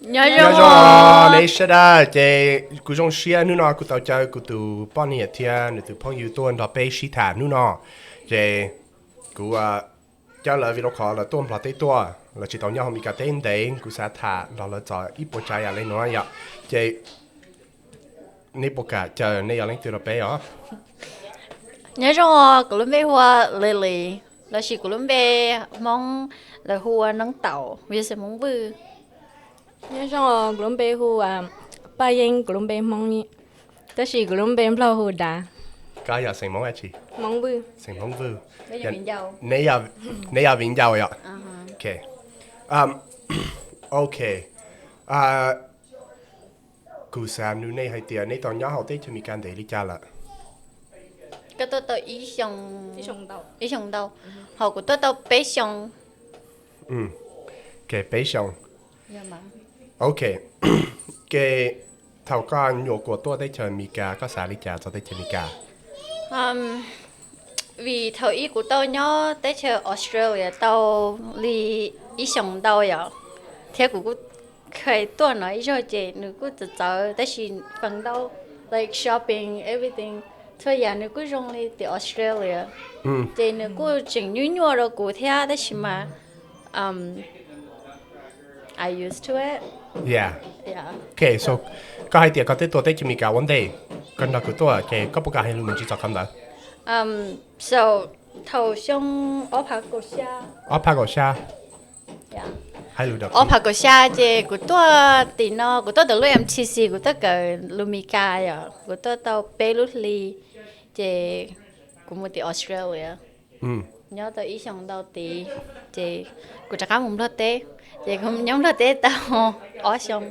Nyob zoo, neb sawv daws, ces kuv zoo siab hnub no kuv tau caw kuv tus poj niam thiab nws tus phooj ywg tuaj nrog peb sib tham hnub no. Ces kuv caw lawv vim rau qhov lawv tuaj Nplog teb tuaj, lawv tsis tau nyob hauv Meskas teb ntev, kuv xav tham nrog lawv txog ib puas tsav yam li no yom. Ces neb puas kam caw neb yog leej twg rau peb os? Nyob zoo, kuv lub npe hu ua Lily, lossis kuv lub npe Hmoob lawv hu ua Noob Taum, kuv yog xeem Hmoob Vwj. Nyob zoo, kuv lub npe hu ua Paj Yeeb, kuv lub npe Hmoob, tab sis kuv lub npe Nplog hu Dav. Koj yog xeem Hmoob dab tsi? Hmoob Vwj. Xeem Hmoob Vwj. Neb yog viv ncaus yom? Ok. Ok. Kuv xav nug nej hais tias nej tau nyob hauv teb chaws Amelikas ntev li cas lawm? Koj tuaj tau ib xyoo ntau, ho kuv tuaj tau peb xyoo. Ok, peb xyoo. Ok. Ces thaum koj nyuam qhuav tuaj teb chaws Amelikas koj xav li cas txog teb chaws Amelikas? Vim thaum ub kuv tau nyob teb chaws Australia tau li ib xyoos ntau yom, thiab kuv kuj kheev tuaj no ib zaug ces nws kuj txawv txawv tab sis feem ntau, like, shopping, everything, txhua yam nws kuj zoo li tim Australia, ces nws kuj tseem nyuaj nyuaj rau kuv thiab tab sis mas I used to it. Yeah. Ok, so koj hais tias koj twb tuaj teb chaws Amelikas ua ntej, koj nrog kuv tuaj ces koj puas kam hais lus me ntsis txog qhov ntawd? So thaum xyoo ob phav kaum xya, ob phav kaum xya, hais lus ob phav kaum xya ces kuv tuaj tim no, kuv tuaj tau lub M T C, kuv tuaj kawm lus Meskas yom, kuv tuaj tau peb lub hli, ces kuv mus tim Australia nyob tau ib xyoos ntau tid, ces kuv rov qab mus Nplog teb, ces kuv nyob Nplog teb tau ob xyoo.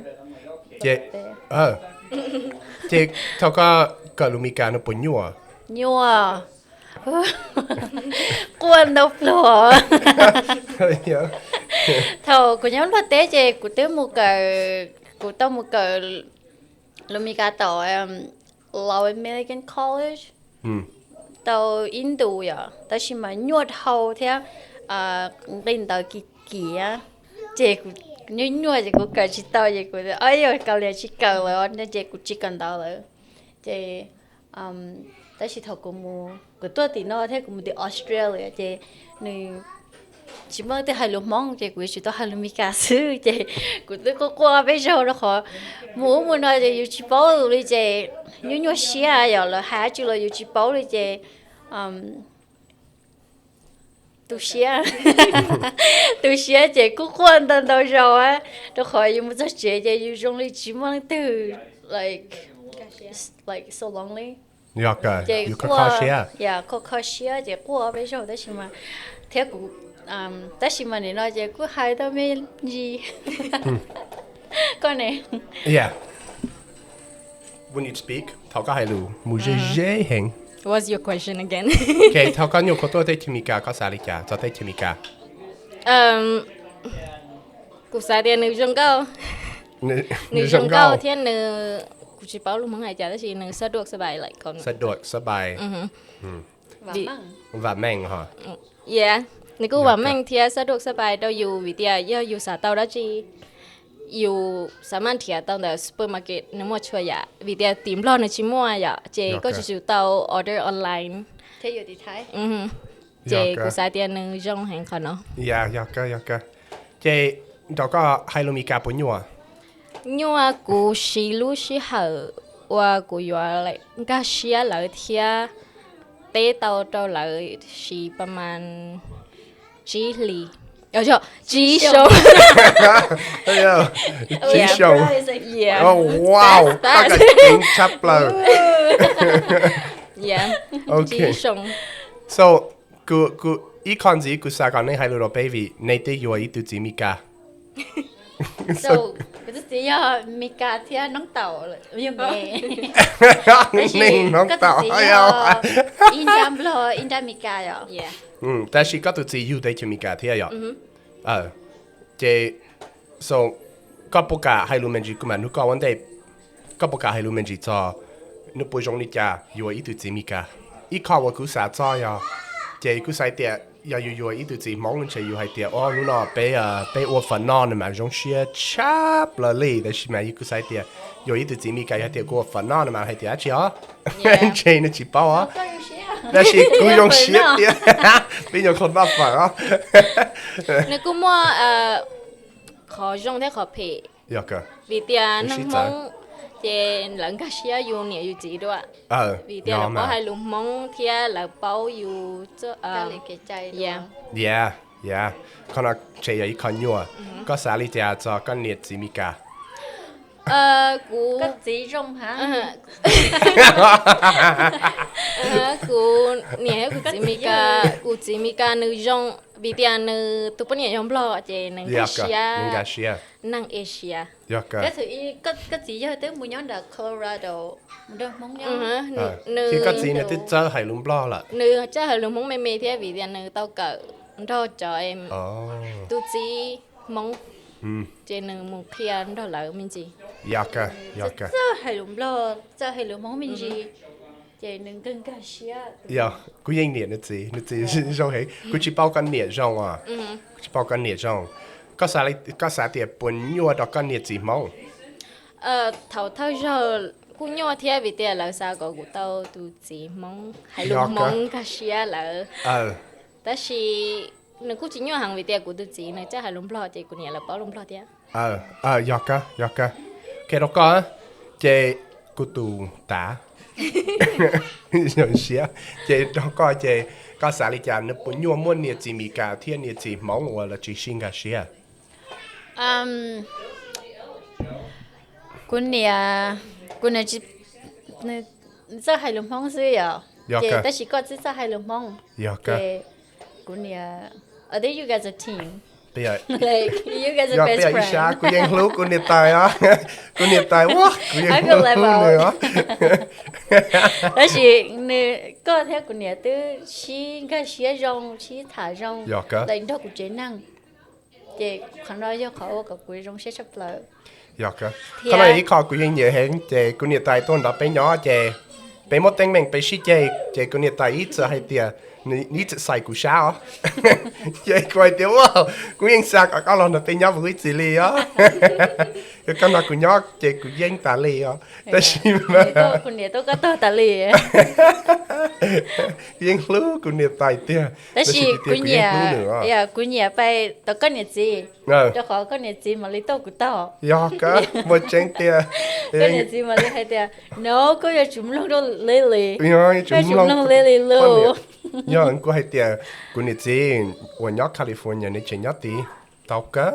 Ces thaum koj kawm lus Meskas no puas nyuaj? Nyuaj, quaj ntau pluag. Thaum kuv nyob Nplog teb ces kuv twb mus kawm, kuv tau mus kawm lus Meskas tom Law American College tau ib ntus yom, tab sis mas nyuaj dhau thiab nqi ntawv kim kiam, ces kuv nyuaj nyuaj ces kuv kawm tsis tau ces kuv, yog kaus liam tsis kawm lawm ces kuv tsis kawm ntawv lawm. Ces tab sis thaum kuv mus, kuv tuaj tim no thiab kuv mus tim Australia ces nws tsis muaj leej twg hais lus Hmoob ces kuv yuav tsum tau hais lus Meskas xwb ces kuv twb quaj quaj peb zaug rau qhov mus ub mus no ces yus tsis paub lus li ces nyuaj nyuaj siab yom, lawv hais dab tsi los yus tsis paub li ces tu siab, tu siab ces kuj quaj ntau ntau zaus rau qhov yus mus txog tsev ces yus zoo li tsis muaj leej twg, like, like so lonely. Yog kawg, ces yus kho kho siab, kho kho siab ces quaj peb zaug tab sis mas thiab kuv, tab sis mas nim no ces kuj hais tau me ntsis. Koj ne? Yeah. When you speak, thaum koj hais lus mus ze ze heev. What's your question again? Ok, thaum koj nyuam qhuav tuaj teb chaws Amelikas koj xav li cas txog teb chaws Amelikas? Kuv xav tias nws zoo nkauj, nws zoo nkauj thiab nws, kuv tsis paub lus Hmoob hais cas tab sis nws ສະດວກສະບາຍ like ສະດວກສະບາຍ. Vam meej ho. Yeah, nws kuj vam meej thiab ສະດວກສະບາຍ rau yus vim tias yog yus xav tau dab tsi yus xav maj nrhiav tau ntawm supermarket nws muaj txhua yam vim tias tim Nplog nws tsis muaj yom, ces koj tsis tsum tau order online. Ces kuv xav tias nws zoo heev qhov no. Yog kawg, yog kawg. Ces nrog koj hais lus Meskas puas nyuaj? Nyuaj, kuv siv lub sij hawm uas kuv yuav nkag siab lawv thiab teb tau rau lawv siv pa mas tsib hlis, tsib xyoo. Tsib xyoo. Wow, koj kawm ceev tshaj plaws. Tsib xyoo. So, kuv, kuv ib qho ntxiv kuv xav kom nej hais lus rau peb vim nej twb yuav ib tug txiv Meskas. Kuv tus txiv yog Meskas thiab noob taum, yog me. Neeg noob taum yog ib nrab Nplog ib nrab Meskas yom. Tab sis koj tus txiv yug teb chaws Meskas thiab yom? Ces, so, koj puas kam hais lus me ntsis, kuv mam nug koj ua ntej, koj puas kam hais lus me ntsis txog nws puas zoo li cas yuav ib tug txiv Meskas? Ib qho uas kuv xav txog yog, ces kuv xav tias yog yus yuav ib tug txiv Hmoob ntshe yus hais tias, o, hnub no peb, peb ua fam noj no mas zoo siab tshaj plaws li. Tab sis mas yus kuj xav tias yuav ib tug txiv Meskas yog tias kuv ua fam noj no mas hais tias dab tsi os, ntshe nws tsis paub os. Tab sis kuv zoo siab tias peb nyuam qhuav noj fam os. Nws kuj muaj qhov zoo thiab qhov phem. Vim tias neeg Hmoob ces lawv nkag siab yus niam yus txiv dua. Vim tias lawv paub hais lus Hmoob thiab lawv paub yus, ya, qhov no ntshe yog ib qho nyuaj. Koj xav li cas txog koj niam txiv Meskas? Kuv, kuv niam thiab kuv txiv Meskas, kuv txiv Meskas nws zoo vim tias nws tus poj niam yog Nplog ces nws nkag siab neeg Asia. Koj txiv yawg twb mus nyob nram Colorado, mus nrog Hmoob nyob. Nws, koj txiv nws twb txawj hais lus Nplog lawm. Nws txawj hais lus Hmoob me me thiab vim tias nws tau kawm nrog cov tus txiv Hmoob, ces nws mus qhia nrog lawv me ntsis. Txawj hais lus Nplog, txawj hais lus Hmoob me ntsis, ces nws nkag nkag siab. Yog, kuv yeej nyiam nws txiv, nws txiv zoo heev. Kuv tsis paub koj niam zoo os. Kuv tsis paub koj niam zoo. Koj xav tias puas nyuaj rau koj niam txiv Hmoob? Thaum thawj zaug kuj nyuaj thiab vim tias lawv xav kom kuv tau tus txiv Hmoob hais lus Hmoob nkag siab lawv. Tab sis nws kuj tsis nyuaj heev vim tias kuv tus txiv nws txawj hais lus Nplog ces kuv niam lawv paub lus Nplog thiab. Yog kawg, yog kawg. Rau koj, ces kuv tus tav zoo siab, ces rau koj ces koj xav li cas, nws puas nyuaj muaj niam txiv Meskas thiab niam txiv Hmoob uas lawv tsis sib nkag siab? Kuv niam, kuv niam txawj hais lus Hmoob xwb yom, ces tab sis koj twb txawj hais lus Hmoob, ces kuv niam, I think you guys are team. Like, you guys are best friend. Kuv yeej hlub kuv niam tais os. Kuv niam tais, kuv yeej hlub nws os. Tab sis nws, koj thiab kuv niam twb sib nkag siab zoo, sib tham zoo, nrog kuv tsev neeg. Ces qhov no yog qhov ua kom kuv zoo siab tshaj plaws. Qhov no yog ib qho kuv yeej nyiam heev, ces kuv niam tais tuaj nrog peb nyob ces peb muab teeb meem peb sib ceg, ces kuv niam tais ib txwm hais tias, nws ib txwm xais kuv sab os. Ces kuv hais tias, kuv yeej xav kom koj los nrog peb nyob mus ib txhis li os. Yog koj nrog kuv nyob ces kuv yeej tas li os. Tab sis mas yeej hlub kuv niam tais tiag. Tab sis kuv nyiam, kuv nyiam pais tom koj niam txiv, rau qhov koj niam txiv mam li tau kuv tog. Yog kawg, muaj tseeb tiag. Koj niam txiv mam li hais tias, no, koj yuav tsum mloog rau Lily, koj yuav tsum mloog Lily lus. Yog kuv hais tias kuv niam txiv uas nyob California nws tseem nyob tid, tau kawg,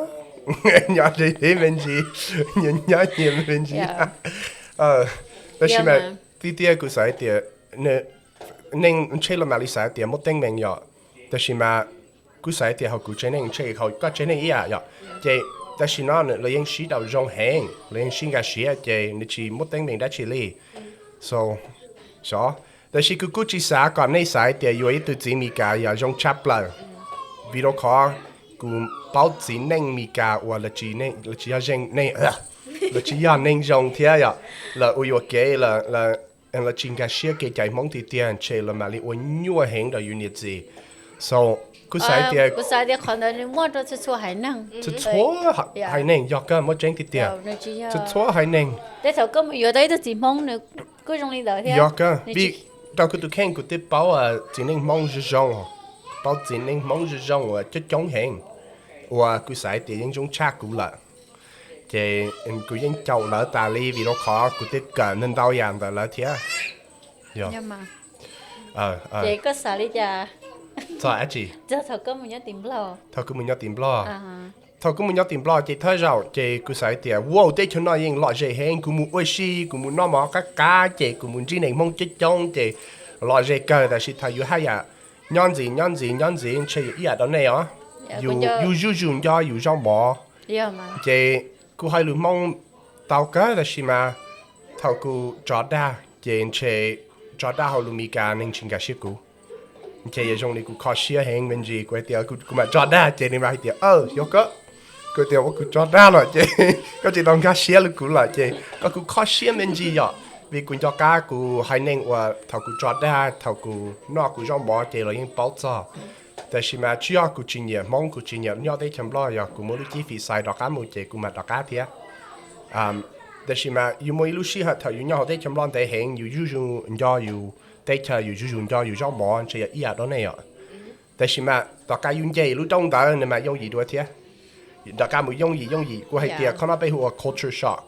nyob me ntsis, nyob nyias me ntsis. Tab sis mas tiag tiag kuv xav hais tias neeg ntshe los mam li xav tias muaj teeb meem yom, tab sis mas kuv xav tias hauv kuv tsev neeg ntshe hauv koj tsev neeg ib yam yom, ces tam sim no lawv yeej sib tau zoo heev, lawv yeej sib nkag siab ces nws tsis muaj teeb meem dab tsi li. So, xyov, tab sis kuv kuj tsis xav kom nej xav tias yuav ib tug txiv Meskas yog zoo tshaj plaws, vim rau qhov kuv paub txiv neej Meskas uas lawv tsis yog neeg, lawv tsis yog neeg zoo thiab yom, lawv ua yuam kev, lawv tsis nkag siab kev cai Hmoob tiag tiag, ntshe lawv mam li ua nyuaj heev rau yus niam txiv. So, kuv xav tias, kuv xav tias qhov ntawd nws muaj rau txhua txhua haiv neeg. Txhua txhua haiv neeg, yog kawg, muaj tseeb tiag tiag. Txhua txhua haiv neeg. Tej thaum koj mus yuav tau ib tug txiv Hmoob nws kuj zoo li ntawd thiab. Yog kawg, vim rau kuv tus kheej kuv twb paub txiv neej Hmoob zoo zoo, paub txiv neej Hmoob zoo zoo uas coob coob heev, uas kuv xav tias yeej zoo tshaj kuv lawm. Ces kuv yeej caum lawv tas li vim rau qhov kuv twb kawm ntau ntau yam ntawm lawv thiab. Ces koj xav li cas txog dab tsi? Txog thaum koj mus nyob tim Nplog. Thaum kuv mus nyob tim Nplog. Thaum kuv mus nyob tim Nplog ces thawj zaug ces kuv xav tias, wow, teb chaws no yeej lom zem heev, kuv mus ua si, kuv mus noj mov qab qab, ces kuv mus ntsib neeg Hmoob coob coob, ces lom zem kawg, tab sis thaum yus haj yam nyob ntxiv nyob ntxiv nyob ntxiv ntshe yus ib yam rau nej os, yus zuj zus nco yus zaub mov. Ces kuv hais lus Hmoob tau kawg, tab sis mas thaum kuv tso dag ces ntshe tso dag hauv lus Meskas neeg tsis nkag siab kuv. Ces yog zoo li kuv kho siab heev me ntsis, kuv hais tias kuv mam tso dag ces nws mam hais tias, yog kawg. Kuv tias ua kuv tso dag lawm ces koj tsis tau nkag siab li kuv lawm ces koj kuv kho siab me ntsis yom, vim kuv nco qab kuv haiv neeg uas thaum kuv tso dag, thaum kuv noj kuv zaub mov ces lawv yeej paub txog. Tab sis mas tsis yog kuv tsis nyiam Hmoob, kuv tsis nyiam nyob teb chaws Nplog, yog kuv muaj lub cib fim xais rov qab mus ces kuv mam rov qab thiab. Tab sis mas yus muaj ib lub sij hawm thaum yus nyob hauv teb chaws Nplog ntev heev, yus zuj zus nco yus teb chaws, yus zuj zus nco yus zaub mov, ntshe yog ib yam rau nej os. Tab sis mas tom qab yus nce lub roob ntawd nws mas yooj yim dua thiab. Rov qab mus yooj yim yooj yim, kuv hais tias qhov no peb hu ua culture shock.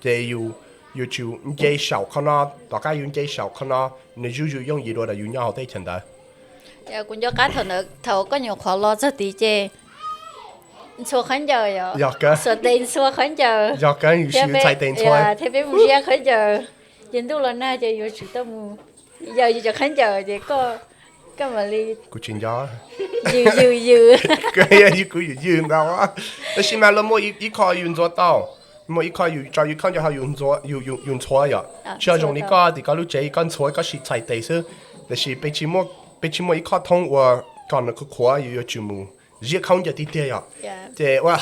Ces yus, yus tsum nce saum qhov no, tom qab yus nce saum qhov no, nws zuj zus yooj yim dua rau yus nyob hauv teb chaws ntawd. Kuv nco qab thaum ntawd thaum koj nyuam qhuav los txog tid ces ntxhua khaub ncaws yog, xuas tes ntxhua khaub ncaws, yog kawg, yus txhais tes ntxhua thiab peb mus ziab khaub ncaws. Ces ntuj los nag ces yuav tsum tau mus yaws yus cov khaub ncaws ces koj, koj mam li, kuv tsis nco, yws yws yws, kuv yws yws ntau. Tab sis mas luag muaj ib qho yus ntxhua tau, muaj ib qho yus tso yus khaub ncaws ho yus ntxhua yom. Tsis yog zoo li koj tim koj lub tsev koj ntxhua koj sim txhais tes xwb. Tab sis peb tsis muaj ib qho thoob uas kom nws qhuav qhuav, yus yuav tsum mus ziab khaub ncaws tiag tiag yom. Ces ua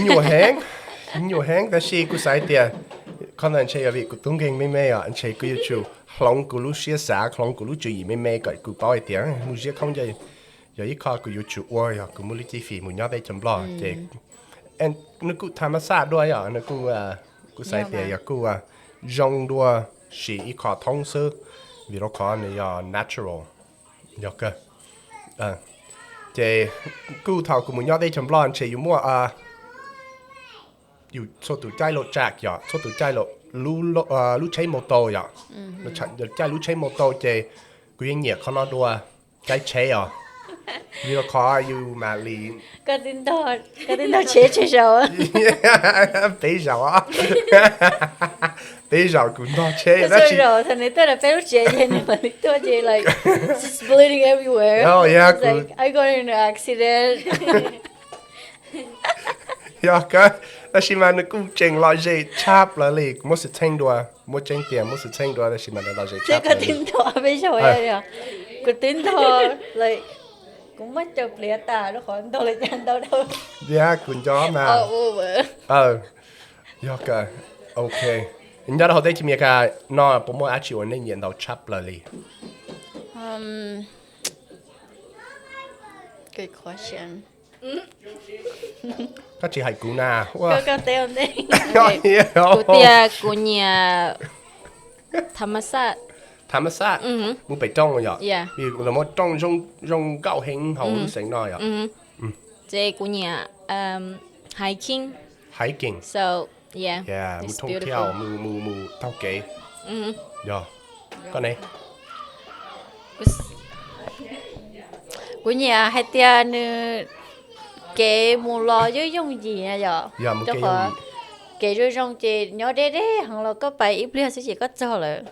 nyuaj heev, nyuaj heev, tab sis kuv xav tias qhov ntawd ntshe yog vim kuv tub nkeeg me me os, ntshe kuv yuav tsum hloov kuv lub siab xav, hloov kuv lub tswv yim me me kom kuv paub hais tias mus ziab khaub ncaws yog ib qho kuv yuav tsum ua yog kuv muaj lub cib fim mus nyob teb chaws Nplog ces nws kuj tham mas xaj dua yom, nws kuj, kuv xav tias yog kuj zoo dua, sim ib qho thoob xwb, vim rau qhov nws yog natural. Yog kawg. Ces kuj thaum kuv mus nyob teb chaws Nplog ntshe yus muaj, yus txhua tus caij lub tsheb yom, txhua tus caij lub, lub tsheb mos taus yom, caij lub tsheb mos taus ces kuv yeej nyiam qhov no dua, caij tsheb os. Vim rau qhov yus mam li, koj twb ntog tsheb tseg zaum, peb zaum, peb zaum kuv ntog tsheb tab sis, yog kawg, tab sis mas nws kuj tseem lom zem tshaj plaws li, kuv muab xwm txheej dua, muab tseeb tiag muab xwm txheej dua tab sis mas nws lom zem tshaj plaws li. Kuv twb ntog, kuv muab caws pliav tas rau qhov ntog li cas ntau dhau. Yog kuv nco mas. Yog kawg, ok. Nyob rau hauv teb chaws Amelikas no puas muaj dab tsi uas nej nyiam ntau tshaj plaws li? Koj tsis hais kuv na. Kuv tias kuv nyiam tha ma xaj. Tha ma xaj, mus pem rooj yom, vim lawv muaj rooj zoo nkauj heev hauv lub xeev no yom. Ces kuv nyiam hiking. Hiking, mus thoob thiab mus, mus taug kev. Yog, koj ne? Kuv nyiam hais tias nws kev mus los yooj yooj yim na yom, rau qhov kev zoo zoo ces nyob deb deb heev los koj pais ib pliag xwb ces koj txog lawm.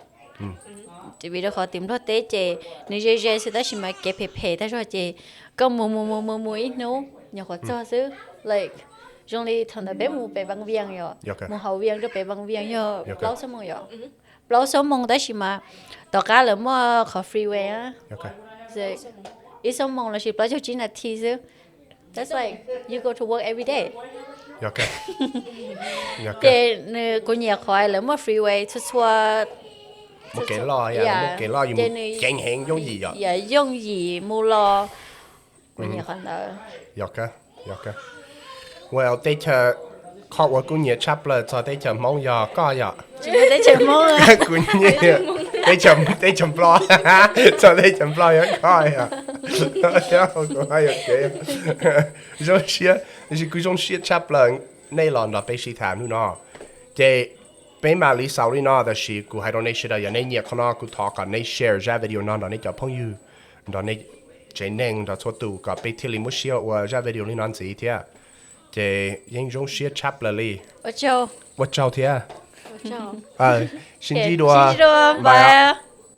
Vim rau qhov tim Nplog teb ces nws ze ze xwb tab sis mas kev phem phem tag zog ces koj mus mus mus mus mus ib hnub nyuam qhuav txog xwb. Like, zoo li thaum ntawd peb mus pem Vaj Viaj yom, mus hauv Viaj rau pem Vaj Viaj yog plaub xuab moos yom. Plaub xuab moos tab sis mas tom qab lawv muaj qhov freeway, ib xuab moos los sis plaub caug tsib nas this xwb. That's like you go to work every day. Ces kuv nyiam qhov lawv muaj freeway txhua txhua, muaj kev loj, muaj kev loj, ces nws ceev heev, yooj yim yom, yooj yim mus los. Kuv nyiam qhov ntawd. Yog, yog. Well, teb chaws, qhov uas kuv nyiam tshaj plaws txog teb chaws Hmoob yog koj yom. Teb chaws Hmoob, kuv nyiam teb chaws Nplog, txog teb chaws Nplog yog koj yom. Zoo siab, tab sis kuv zoo siab tshaj plaws nej los nrog peb sib tham hnub no. Ces peb mam li xaus li no, tab sis kuv hais rau nej sawv daws yog nej nyiam qhov no kuv thov kom nej share zaj video no nrog nej cov phooj ywg, nrog nej tsev neeg, nrog txhua tus kom peb thiaj li muab siab ua zaj video li no ntxiv thiab. Ces yeej zoo siab tshaj plaws li. Ua tsaug thiab. Sib ntsib dua, bye.